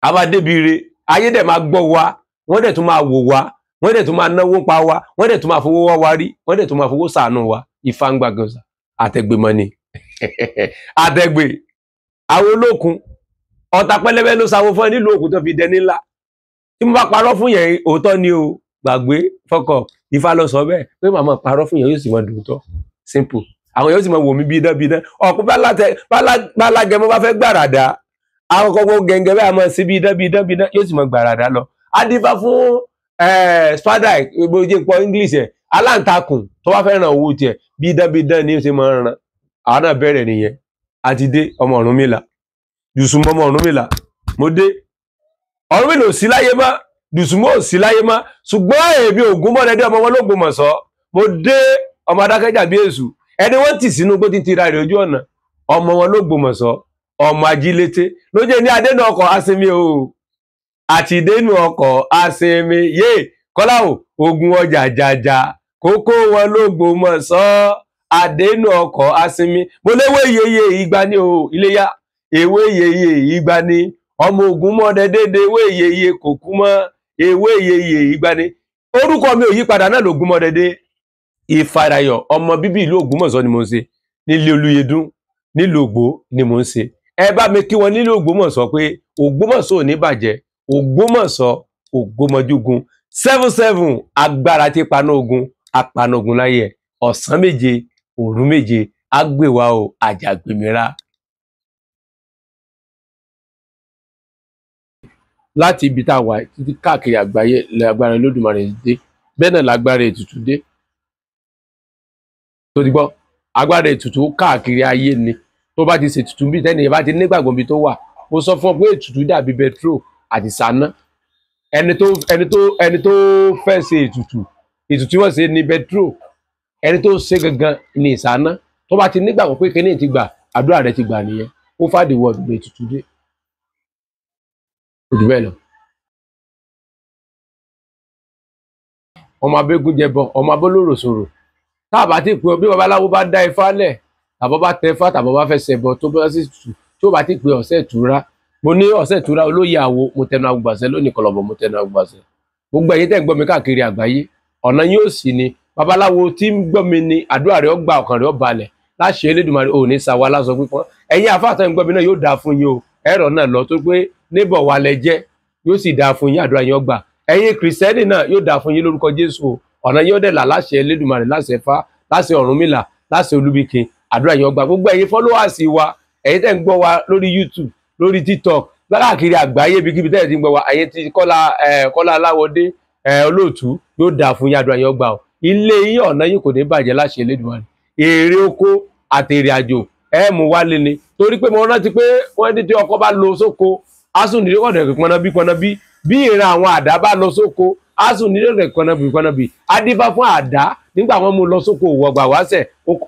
[SPEAKER 1] abadébire, ayé dẹ̀ máa gbọ́ wa, wọ́n dẹ̀ tún máa wò wa, wọ́n dẹ̀ tún máa náwó pa wa, wọ́n dẹ̀ tún máa fowó wá wa rí, wọ́n dẹ̀ tún máa fowó ṣàánú wa. Ifá ń gbàgbọ́sà àtẹ̀gbè mọ́ ni. Àtẹ̀gbè àwọn olókun ọ̀tá pẹlẹbẹ ló sáwó fún ẹ nílùú òkú tó fi dẹni ńlá. Tí mo bá parọ́ fún yẹn, òótọ́ ni o, gbàgbé fọkọ. Ifá lọ sọ bẹ́ẹ̀ pé màmá parọ́ fún yẹn yóò sì mọ dòótọ́. Simple. Àwọn yóò sì mọ wò mí bí idán bí idán. Ọ̀pọ̀ bálágẹmọ bá fẹ́ gbàràdà, àwọn kọ́kọ́ gẹ̀ǹgẹ̀ bẹ́ẹ̀ mọ̀ sí bí idán bí idán bí idán, yóò sì mọ gbàràdà lọ. Adífá fún spadai, bó jẹ́ pọ̀ English ẹ̀, aláǹtakùn tó bá fẹ́ ràn owó tiẹ̀ bí idán bí idán ni ó ṣe máa ń ràn. Àwọn náà bẹ̀rẹ̀ nìyẹn. Àti dé ọmọ Ọ̀rúnmìlà, Dùsùnmọ́ ọmọ Ọ̀rúnmìlà, mo dé. Ọ̀rúnmìlà ò sí láyé mọ́, Dùsùnmọ́ ò sí láyé mọ́, ṣùgbọ́n èmi Ògúnmọ́dẹ́dẹ́ ọmọ wọn l'Ógbómọ̀ṣọ́, mo dé ọmọ adákẹ́jà bí èṣù, ẹni wọ́n tì sínú gbó tí ti ra rẹ̀ ojú ọ̀nà, ọmọ wọn l'Ógbómọ̀ṣọ́, ọmọ ajílété ló jẹ́ ní adénú ọkọ̀ asinmi o, àti ìdénú ọkọ̀ asinmi yé kọ́lá o, ogun ọjà jàjà kókó wọn l'Ógbómọ̀ṣọ́, adénú ọkọ̀ asinmi, mo léwé yeye ìgbà ni o, iléyá ewé yeye ìgbà ni, ọmọ Ògúnmọ́dẹ́dẹ́ ewé yeye kò kú mọ́, ewé yeye ìgbà ni. Orúkọ mi ò yí padà náà l'Ògúnmọ́dẹ́dẹ́ Ìfàdàyọ̀, ọmọ bíbí ìlú Ògbómọ̀ṣọ́ ni mo ń ṣe, nílé Olúyẹdùn nílùú Ògbó ni mo ń ṣe. Ẹ bá mi kí wọn nílùú Ògbómọ̀ṣọ́ pé Ògbómọ̀ṣọ́ ò ní bàjẹ́, Ògbómọ̀ṣọ́ Ògbómọjúgun 7-7 agbára tí paná ogun, apaná ogun láyé ẹ, ọ̀sán méje òru méje àgbèwà o, àjàgbèmíra. Láti ibi tá a wà títí káàkiri àgbáyé lágbára Olódùmarè dé, bẹ́ẹ̀ náà lágbára ètùtù dé. Tó ti gbọ́, agbára ètùtù káàkiri ayé ni. Tó bá ti ṣètùtù bí tẹ́nìyàn bá ti nígbàgbọ́ bí tó wà, mo sọ fún ọ pé ètùtù dàbí bẹtró àti sáná. Ẹni tó fẹ́ ṣe ètùtù, ètùtù wọ́n ṣe ní bẹtró, ẹni tó ṣe gangan ní ìsáná. Tó bá ti nígbàgbọ́ pé kíní ti gbà, àdúrà rẹ ti gbà nìyẹn. Ó fàdíwọ̀ ọdún ètùtù dé. Kò jù bẹ́ẹ̀ lọ. Ọmọ abégún jẹbọ, ọmọ abólórò sòrò. Tá a bá ti pè ọ, bí babaláwo bá dá ifá lẹ̀, tàbọ̀ bá tẹ ifá, tàbọ̀ bá fẹ́ ṣẹbọ, tó bá sì tù, tó bá ti pè ọ̀sẹ̀ ìtura. Mo ní ọ̀sẹ̀ ìtura olóyè àwo, mo tẹnu agbàṣẹ lónìí kọlọ̀bọ̀, mo tẹnu agbàṣẹ. Gbogbo ẹ̀yin tẹ́ ń gbọ́ mi káàkiri àgbáyé, ọ̀nà yóò sì ni. Babaláwo tí ń gbọ́ mi ni àdúrà rẹ̀ ó gbà, ọkàn rẹ̀ ó balẹ̀. Láṣẹ Elédùmarè ò ní sa wa lásọ pípọ́n. Ẹ̀yin àfáà tẹ́ ń gbọ́ mi náà yóò dáa fún yín o. Ẹ̀rọ náà lọ tó pé níbọ̀ wa lẹ jẹ́, yóò sì dáa fún yín, àdúrà yín ó gbà. Ẹ̀yin kìrìsìtẹ́nì náà yóò dáa fún yín lórúkọ Jésù o. Ọ̀nà yóò dẹ̀ là láṣẹ Elédùmarè, láṣẹ Ifá, láṣẹ Ọ̀rúnmìlà, láṣẹ Olúbíkin, àdúrà yín ó gbà. Gbogbo ẹ̀yin followers wa, ẹ̀yin tẹ́ ń gbọ́ wa lórí YouTube, lórí TikTok, káàkiri àgbáyé ibikíbi tẹ́ ẹ̀ ti ń gbọ́ wa, ẹ̀yin ti Kọ́lá Aláwọ̀dé, olóòtú, yóò dáa fún yín, àdúrà yín ó gbà o. Ilé yín, ọ̀nà yín kò ní bàjẹ́ láṣẹ Elédùmarè. Èrè oko àti èrè àjò ẹ mú wálé ni. Torí pé mo rántí pé wọ́n ní tí ọkọ bá lọ sóko, Á sùn ní ọ̀dẹ̀kẹ̀ pọnabí pọnabí. Bí ìran àwọn àdá bá lọ sóko, á sùn ní ọ̀dẹ̀kẹ̀ pọnabí pọnabí. Á dífá fún àdá nígbà wọn mú lọ sóko òwògbà wáṣẹ̀,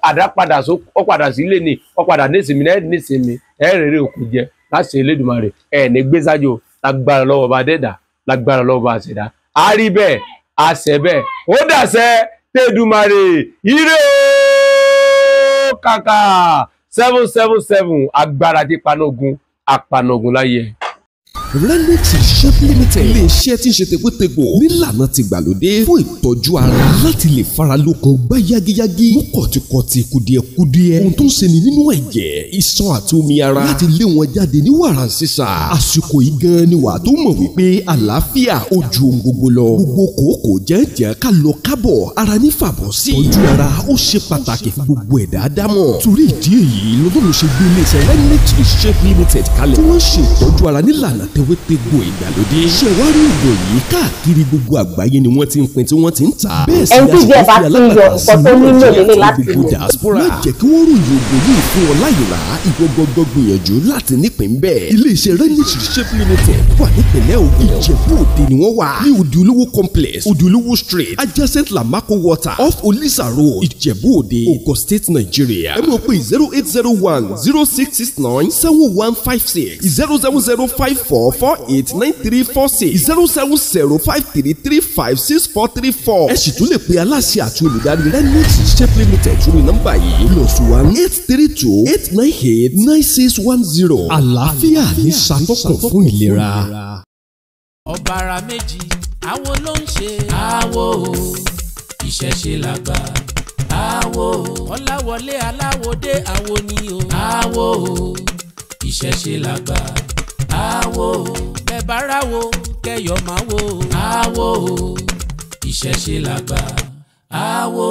[SPEAKER 1] àdá padà ó padà sílé ni, ó padà nísìmí ẹ nísìmí ẹ rèrè òkú jẹ láti Elédùmarè. Ẹ ní gbé sájò lágbára lọ́wọ́ bá dẹ́dà, lágbára lọ́wọ́ bá ṣẹ̀dá. Á rí bẹ́ẹ̀, á ṣẹ bẹ́ẹ̀, ó dàṣẹ tẹ́dùmarè. Ire kàkà 777 agbára tí panogun apanogun láyé.
[SPEAKER 2] Renix Shop Limited, ilé-iṣẹ́ tí ń ṣe tegbótegbò nílànà tìgbàlódé fún ìtọ́jú ara láti lè fara lókun gbá yágíyágí, mú kọ̀tìkọ̀tì kùdìẹ̀kudiẹ, ohun tó ń ṣeni nínú ẹ̀jẹ̀, iṣan àti omi ara láti lé wọn jáde ní wàrà sísà. Àsìkò yìí gan ni wàá tó mọ̀ wípé àlàáfíà ó ju ohun gbogbo lọ. Gbogbo kòókòó jẹ́ǹjẹ́ ká lọ kábọ̀ ara ní fàbọ̀ sí. Ìtọ́jú ara ó ṣe pàtàkì fún gbogbo ẹ̀dá dámọ̀. Torí ìdí èyí lọ́dún ṣe gbé ilé-iṣẹ́ Renix Shop Limited kalẹ̀ tí wọ́n ṣe ìtọ́jú ara nílànà tewétegbò ìgbàlódé. Ṣé wàá rí ògùn yìí káàkiri gbogbo àgbáyé ni wọ́n ti ń pín tí wọ́n ti ń tà. Bẹ́ẹ̀ sì
[SPEAKER 3] Ẹni tí
[SPEAKER 2] ni
[SPEAKER 3] díẹ̀ bá
[SPEAKER 2] a sì
[SPEAKER 3] ti ń yọ
[SPEAKER 2] fi
[SPEAKER 3] nǹkan tó
[SPEAKER 2] alágbàtà sí
[SPEAKER 3] nílò
[SPEAKER 2] Nàìjíríà
[SPEAKER 3] lélẹ̀ láti
[SPEAKER 2] àti gbogbo
[SPEAKER 3] lò.
[SPEAKER 2] diaspora. Má jẹ́ kí wọ́n ròyìn ògùn yìí fún ọ láyè rà, ìwọ gbọ́gbọ́ gbìyànjú láti nípìn bẹ́ẹ̀. Iléeṣẹ́ Renix Shop Limited wà nípìnlẹ̀ Ògùn. Ìjẹ̀bú Òde ni wọ́n wà. Ní Òde Olówó Complex, Òde Olówó Street, adjacent Lamako Water, off Olisa Road, Ìjẹ̀bú Òde, Ogun State, Nigeria. Ẹ mọ̀ pé 0801 0669 7156, 07054489346, 07053356434. Ẹ sì tún lè pe aláṣẹ àti olùdarí Renix Shop Limited sórí nọ́mbà yìí +1 832 898 9610. Àlàáfíà ní ṣàtọ́kùn fún ìlera.
[SPEAKER 4] Ọ̀bàrà méjì àwo ló ń ṣe. Àwo ìṣẹ̀ṣe làgbà. Àwo ọ̀làwọlé aláwòdé àwo ni o. Àwo ìṣẹ̀ṣe làgbà. Àwo bẹ́ẹ̀ bá ráwo kẹyọ̀ máa wo. Àwo ìṣẹ̀ṣe làgbà. Àwo.